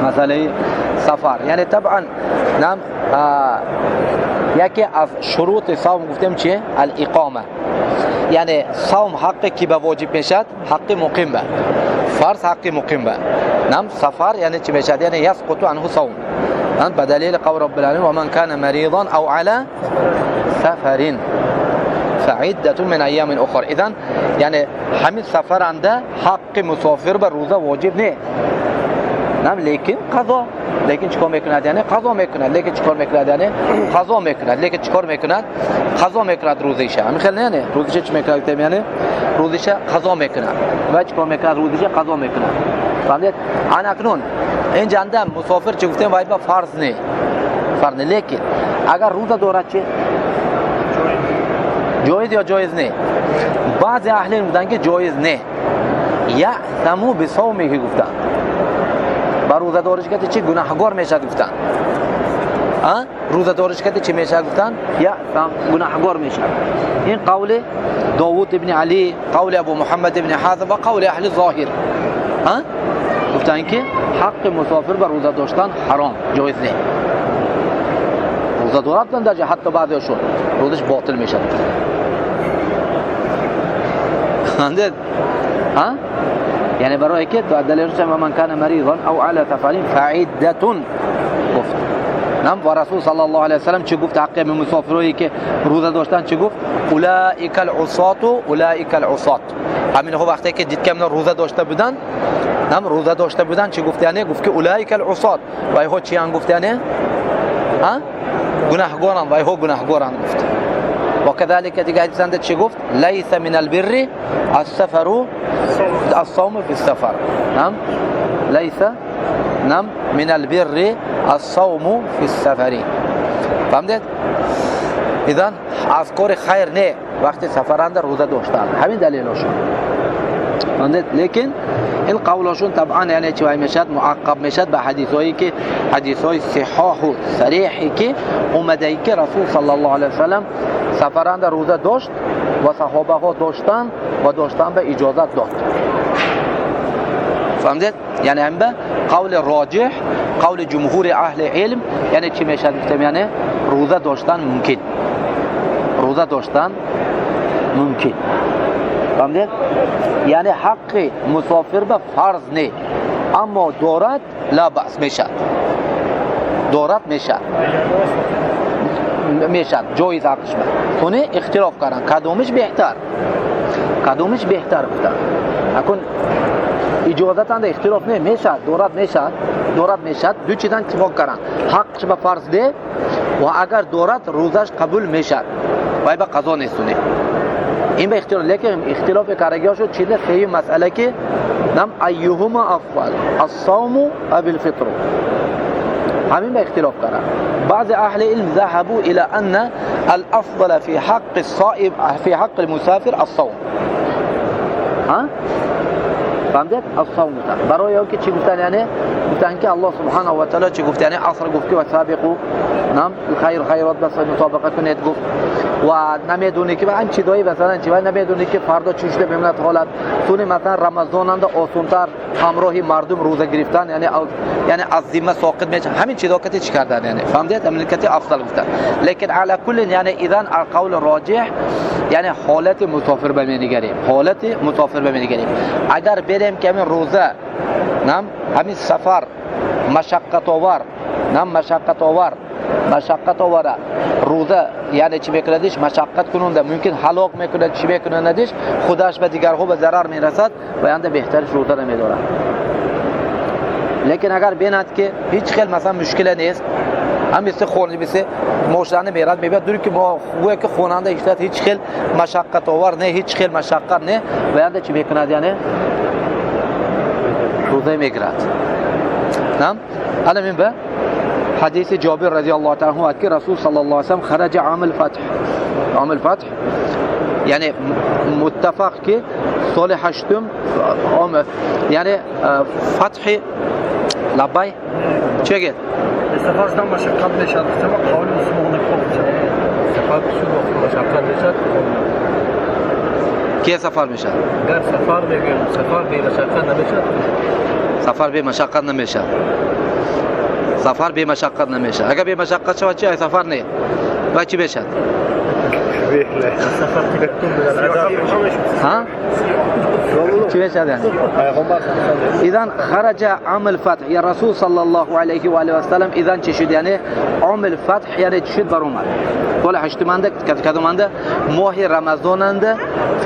Масъалаи сафар, яъне табъан нам яке аз шурути савм гуфтем чи? Ал-иқома. Яъне савм ҳаққи ки ба воҷиб мешавад? Ҳаққи муқим ба. Фарз ҳаққи муқим ба. Нам сафар яъне чӣ мешавад? Яъне ясқуту анҳу савм. Ба далели қавли Раббил оламин: ва ман кана маридан ав ала сафарин фаиддатун мин айямин ухар. Идан яъне ҳамин сафаранда ҳаққи мусофир ба рӯза воҷиб не. Нам лекин қазо, лекин чикор мекунад? Яъне қазо мекунад. Лекин чикор мекунад? Яъне қазо мекунад. Лекин чикор мекунад? Қазо мекунад рӯзиша. Ҳамин хел не, яъне рӯзиша чӣ мекунад? Гуфтем, яъне рӯзиша қазо мекунад. Ва чикор мекунад? Рӯзиша қазо мекунад. Фаҳмидед? Ана акнун ин ҷанда мусофир чӣ гуфтем? Вай ба фарз не. Фарз не, лекин агар рӯза дорад чӣ? Ҷоиз ё ҷоиз не? Баъзе аҳли илм гуфтанд, ки ҷоиз не. Яъсаму бисавмиҳи гуфтанд. Ба рӯзадориш кати чӣ гунаҳгор мешавад гуфтанд. Рӯзадориш кати чӣ мешавад гуфтанд? Яъсам, гунаҳгор мешавад. Ин қавли Довуд ибни Али, қавли Абу Муҳаммад ибни Ҳазм ва қавли аҳли зоҳир. Гуфтанд, ки ҳаққи мусофир ба рӯза доштан ҳаром, ҷоиз не. Рӯза дорад дар ҳатто баъзеашон рӯзаш ботил мешавад. Фаҳмидед? Яъне барое ки далелаш ва ман кана маридан ав ала сафарин фаиддатун гуфт. Нам ва Расул саллаллоҳу алайҳи васаллам чӣ гуфт ҳаққи мусофирое ки рӯза доштан чӣ гуфт? Улаика ал-усату, улаика ал-усат. Ҳаминҳо вақте ки дид ки ҳамино рӯза дошта буданд, нам рӯза дошта буданд, чӣ гуфт? Яъне гуфт, ки улаика ал-усат. Вайҳо чиян гуфт? Яъне гунаҳгоранд, вайҳо гунаҳгоранд гуфт. وكذلك دیگه حدیث چی گفت؟ ليس من البر السفر الصوم في السفر. نعم، ليس نعم من البر الصوم في السفر. فهمتید؟ اذن از کار خیر نه وقتی سفرنده روزه داشتن. همین دلیلشون. فهمتید؟ لیکن این قولشون طبعا یعنی چی میشد؟ معقب میشد به حدیثایی که حدیثای صحاح و صریحی که اومده ای که رسول صلی الله علیه وسلم سفرنده روزه داشت و صحابه ها داشتن و داشتن به اجازت داد. فهمتید؟ یعنی هم به قول راجح، قول جمهور اهل علم یعنی چی میشد گفتم؟ یعنی روزه داشتن ممکن. روزه داشتن ممکن. فهمتید؟ یعنی حق مسافر به فرض نه، اما دارد لا بأس میشد. دارد میشد. میشد جایز حقش به. خونه اختلاف کردن کدومش بهتر، کدومش بهتر گفتن. اکن اجازت اند اختلاف نه میشد، دارد میشد، دارد میشد. دو چیزان اتفاق کردن. حقش به فرض ده و اگر دارد روزش قبول میشد وای به قضا نیستونه. این به اختلاف، لیکن اختلاف کارگی شد چیز سه مسئله که نم ایهما افضل الصوم او الفطر. همین به اختلاف کردن. بعض اهل علم ذهبوا الى ان الافضل في حق الصائم في حق المسافر الصوم. ها فهمتید؟ الصوم گفتن. برای او که چی گفتن؟ یعنی گفتن که الله سبحانه و تعالی چی گفت؟ یعنی عصر گفت که و سابقو نم خیر خیرات بس مسابقه کنید گفت و نمیدونی که این چیزایی مثلا چی و نمیدونی که فردا چی شده بماند حالت سونی مثلا رمضان اند آسان‌تر همراهی مردم روزه گرفتن، یعنی یعنی از ذمه ساقط میشه. همین چیزا که چی کردن؟ یعنی فهمتید؟ همین که افضل گفتن. لیکن علی کل یعنی اذن القول راجح یعنی حالت مسافر به می‌نگریم، حالت مسافر به می‌نگریم. اگر بریم که همین روزه نم همین سفر مشقت آور نم مشقت آور مشقت آوره روزه یعنی چی میکندش؟ مشقت کنونده ممکن هلاک میکنه، چی میکنندش؟ خودش و دیگرها به ضرر میرسد و ینده بهترش روزه نمیداره. لیکن اگر بیند که هیچ خیلی مثلا مشکل نیست، هم مثل خونه مثل ماشینه میرد میبینه دور که ما گویا که خوننده هیچ خیلی مشقت آور نه، هیچ خیلی مشقت نه و ینده چی میکند؟ یعنی روزه میگیرد. نعم انا من به حديث جابر رضي الله تعالى عنه که رسول صلى الله عليه وسلم خرج عام الفتح. عام الفتح یعنی متفق که سال هشتم عام یعنی فتح لبای چه گفت؟ سفر شدن مشقت میشد. قول عثمان سفر شد مشقت میشد. کی سفر میشد؟ اگر سفر میگم سفر بی مشقت نمیشد. سفر بی مشقت نمیشد. Сафар бемашаққат намешавад. Агар бемашаққат шавад, чи? Сафар не, ва чӣ мешавад? Ҳа, чӣ мешавад? Яъне إذن خرج عام الفتح یا رسول صلی الله علیه و آله و سلم. إذن چی شد؟ یعنی عام الفتح، یعنی چی شد؟ برآمد سال هشتمانده، کدومانده؟ ماه رمضاننده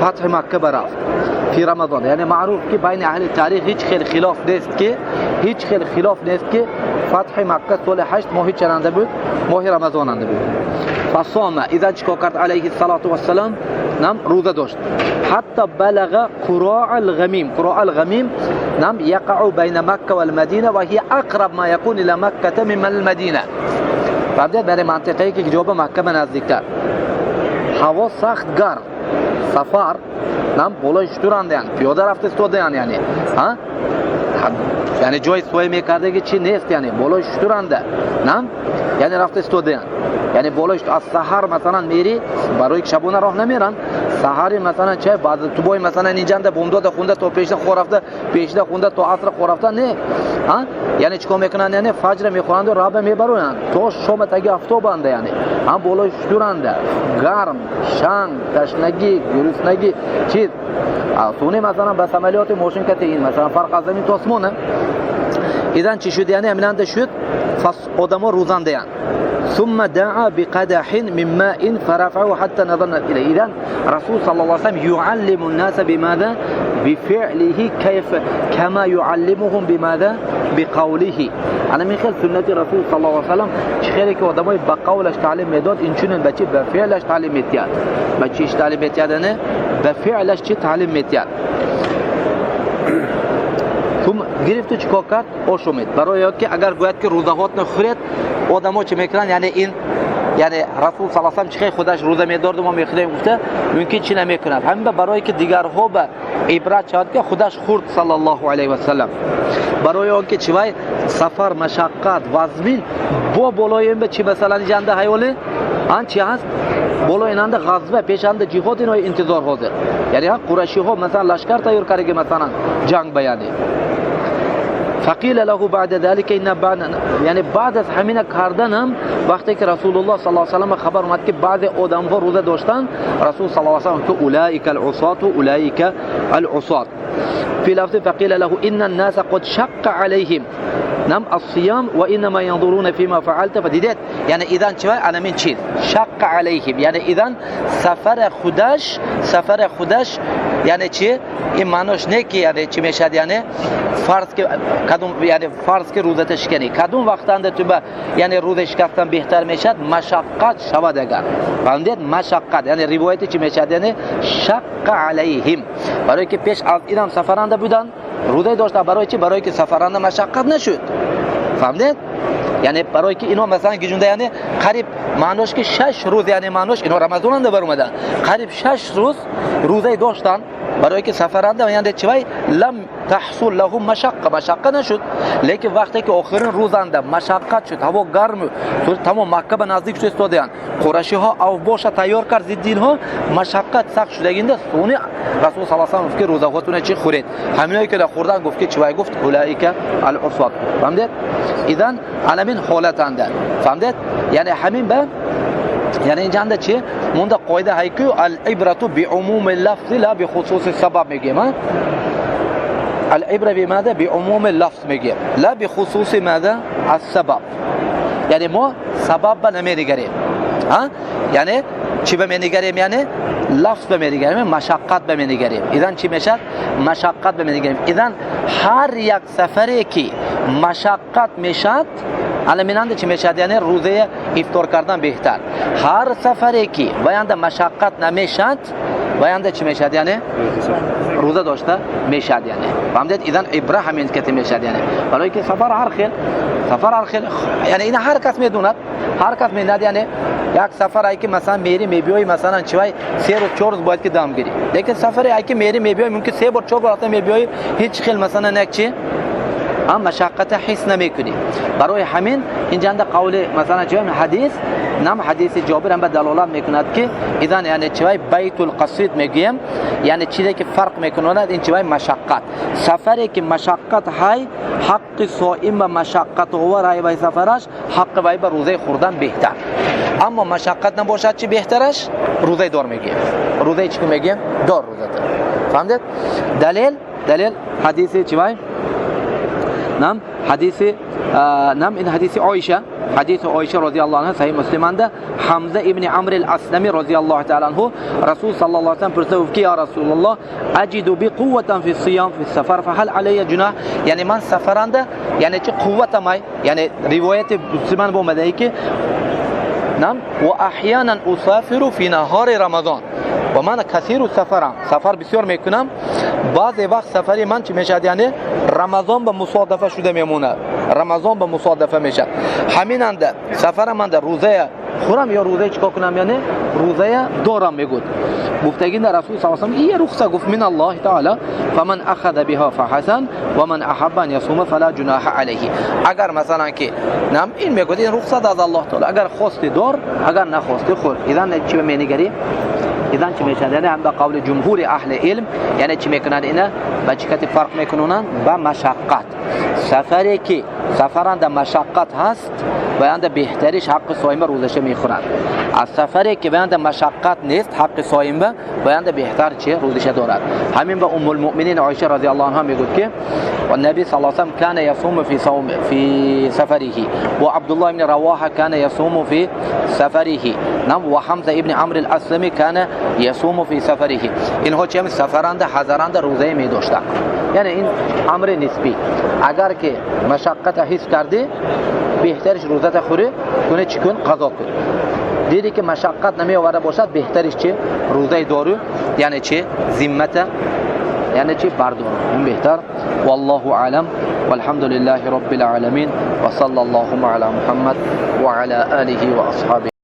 فتح مکه برافت في رمضان. یعنی معروف که بین اهل تاریخ هیچ خیلی خلاف نیست که، هیچ خیلی خلاف نیست که فتح مکه سال 8 ماه چنده بود؟ ماه رمضاننده بود. فصام، إذا چیکار کرد علیه الصلاة والسلام؟ نم روزه داشت حتى بلغ قراع الغميم. قراع الغميم نم يقع بين مكة والمدينة وهي أقرب ما يكون إلى مكة من المدينة. فهمت؟ برای منطقه‌ای که جواب مکه به نزدیکتر، هوا سخت گرم، سفر نم بالای شتورنده، یعنی پیاده رفته استاده، یعنی ها، یعنی جای سوی میکرده که چی نیست، یعنی بالای شتورنده نم، یعنی رفته استاده، یعنی بالای از سحر مثلا میری، برای شبونه راه نمیرن، سحری مثلا چه بعد تو بای مثلا اینجا بومداد خونده تا پیشده خورفته، پیشده خونده تا عصر خورفته نه ها، یعنی چیکار میکنن؟ یعنی فجر میخورند و راه میبرن تا شام تگی افتابنده، یعنی هم بالای شتورنده، گرم، شنگ، تشنگی، گرسنگی چیز سونه مثلا به عملیات ماشین کتی این مثلا فرق از زمین تا آسمانه. إذن چی شد؟ یعنی همیننده شد فس آدما روزنده یعنی ثم دعا بقدح من ماء فرفعه حتى نظرنا إليه. إذن رسول صلى الله عليه وسلم يعلم الناس بماذا؟ بفعله، كيف كما يعلمهم بماذا؟ بقوله. أنا من خلال سنة رسول صلى الله عليه وسلم چه که آدمای با قولش تعلیم میداد، این چنین بچه به فعلش تعلیم میداد. بچهش تعلیم میداد نه، به فعلش چه تعلیم میداد. ثم گرفت و چیکار کرد؟ آشومید. برای یاد که اگر گوید که روزهات نخورید، آدم‌ها چه میکنن؟ یعنی این، یعنی رسول صلی الله علیه و سلم چه خودش روزه میدارد و ما میخوریم گفته ممکن چی نمیکنند. همین برای که دیگرها به عبرت شود که خودش خورد صلی الله علیه و سلم. برای آن که چی وای سفر مشقت وزمین با بالای این به چی مثلا جنده حیوله آن چی هست؟ بالای ایننده غزوه پیشنده جهاد اینای انتظار حاضر. یعنی ها قریشی ها مثلا لشکر تیار کرده مثلا جنگ بیانه. فقیل له بعد ذلك ان بعد، یعنی بعد از همین کردن هم وقتی که رسول الله صلی الله علیه و سلم خبر اومد که بعض آدم ها روزه داشتن، رسول صلی الله علیه و سلم که اولئک العصاة اولئک العصاة. في لفظ فقيل له ان الناس قد شق عليهم نم الصيام وانما ينظرون فيما فعلت. فدیدت یعنی اذا چه انا من چیز شق عليهم، یعنی اذا سفر خودش، سفر خودش یعنی چی؟ این معناش نه که یعنی چی میشد، یعنی فرض که کدوم، یعنی فرض که روزه شکنی کدوم وقتنده تو به یعنی روزه شکستن بهتر میشد، مشقت شود اگر فهمیدید مشقت، یعنی روایت چی میشد؟ یعنی شق علیهم، برای که پیش از اینم سفرنده بودن روزه داشتن، برای چی؟ برای که سفرنده مشقت نشد. فهمیدید؟ یعنی برای که اینا مثلا گیجونده، یعنی قریب معناش که 6 روز، یعنی معناش اینا رمضان بر اومدن قریب 6 روز روزه داشتن، برای که سفرنده یعنی چی وای لم تحصل لهم مشقه، مشقه نشد. لیکن وقتی که آخرین روزنده مشقت شد، هوا گرم تمام مکه به نزدیک شد استادیان، قریشی ها او باشه تیار کرد ضد اینها، مشقت سخت شدگینده سونی رسول صلی الله علیه و سلم گفت که روزه هاتون چی خورید، همینایی که خوردن گفت که چی وای گفت اولئک العصات. فهمیدید؟ اذن همین حالتنده. فهمیدید؟ یعنی همین به یعنی اینجا چی؟ مونده قاعده هایکو العبرة بعموم اللفظ لا بخصوص السبب میگیم. العبرة بماذا؟ بعموم اللفظ میگیم لا بخصوص ماذا؟ السبب. یعنی ما سبب به نمی‌نگریم، ها؟ یعنی چی به می‌نگریم؟ یعنی لفظ به می‌نگریم، مشقت به می‌نگریم. اذن چی میشد؟ مشقت به می‌نگریم. اذن هر یک سفری که مشقت میشد المیننده چی میشد؟ یعنی روزه افطار کردن بهتر. هر سفری که وینده مشقت نمیشد وینده چی میشد؟ یعنی روزه داشته میشد. یعنی فهمیدید؟ اذن عبره همین کتی میشد. یعنی برای که سفر هر خیل، سفر هر خیل، یعنی این هر کس میدوند، هر کس میدوند. یعنی یک سفر ای که مثلا میری میبیای مثلا چوای 3 روز 4 روز باید که دم گیری، لیکن سفر ای که میری میبیای ممکن 3 بار 4 بار حتی میبیای هیچ خیل مثلا یک چی ҳам машаққата ҳис намекунӣ. Барои ҳамин инҷанда қавли, масалан, чӣ ҳадис нам, ҳадиси Ҷобир ҳам ба далолат мекунад, ки идан, яъне чивай, байтул қасид мегӯем, яъне чизе ки фарқ мекунад, ин чивай, машаққат. Сафаре ки машаққат ҳай, ҳаққи соим ба машаққатовар ҳай, вай сафараш ҳаққи вай ба рӯзаи хӯрдан беҳтар. Аммо машаққат набошад, чи беҳтараш? Рӯзаи дор мегӯем. Рӯзаи чӣ мегӯем? Дор рӯзата. Фаҳмидед? Далел ҳадиси чивай нам, ҳадиси нам, ин ҳадиси Оиша, ҳадиси Оиша розияллоҳу анҳу, Саҳиҳ Муслиманда. Ҳамза ибни Амр ал-Аслами розияллоҳу таала анҳу Расул саллаллоҳу алайҳи васаллам пурсида гуфт ки: «Я Расулаллоҳ, аҷиду би қувватан фи сиям фи сафар, фахал алайя ҷунаҳ?» Яъне ман сафаранда, яъне чи, қувватамай. Яъне ривояти Муслиман омадае ки нам: «Ва аҳянан усафиру фи наҳари Рамазон», ва ман касиру сафарам, сафар бисёр мекунам. Баъзе вақт сафари ман чӣ мешавад? Яъне Рамазон ба мусодафа шуда мемонад, Рамазон ба мусодафа мешавад. Ҳаминанда сафара манда рӯзая хӯрам ё рӯзаи чикор кунам? Яъне рӯзая дорам, мегӯд. Гуфтагинда Расул са салам: «Ия рухса», гуфт, «мин Аллоҳи таала, фаман ахада биҳа фахасан, ва ман аҳабба ан ясума фала ҷунаҳа алайҳи». Агар, масалан, ки нам, ин мегӯяд, ин рухсат аз Аллоҳ таала, агар хости дор, агар нахости хӯр. Идан чӣ менигарӣ? Идан чӣ мешавад? Яъне ҳам ба қавли ҷумҳури аҳли илм, яъне чӣ мекунанд? Ина ба чӣ кати фарқ мекунонанд? Ба машаққат. Сафаре ки сафаранда машаққат ҳаст, ваянда беҳтариш ҳаққи соима рӯзаша мехӯрад. Аз сафаре ки ваянда машаққат нест, ҳаққи соима ваянда беҳтар чи, рӯзаша дорад. Ҳамин ба Уммулмуъминин Оиша розияллоҳу анҳа мегӯяд ки النبي صلى الله عليه وسلم كان يصوم في سفره، وعبد الله بن رواحة كان يصوم في سفره، نعم، وحمزة ابن عمرو الأسلمي كان يصوم في سفره. اینها چه سفرند، حضرند، روزه می داشتند. یعنی این امر نسبی. اگر که مشقت حس کردی، بهترش روزت خوری کنه، چی کن؟ قضا کن. دیدی که مشقت نمی آورده باشد، بهترش چه؟ روزه دارو، یعنی چه، ذمت، یعنی چی، بردار. این بهتر. والله اعلم، والحمد لله رب العالمين، وصلى اللهم على محمد وعلى آله وأصحابه.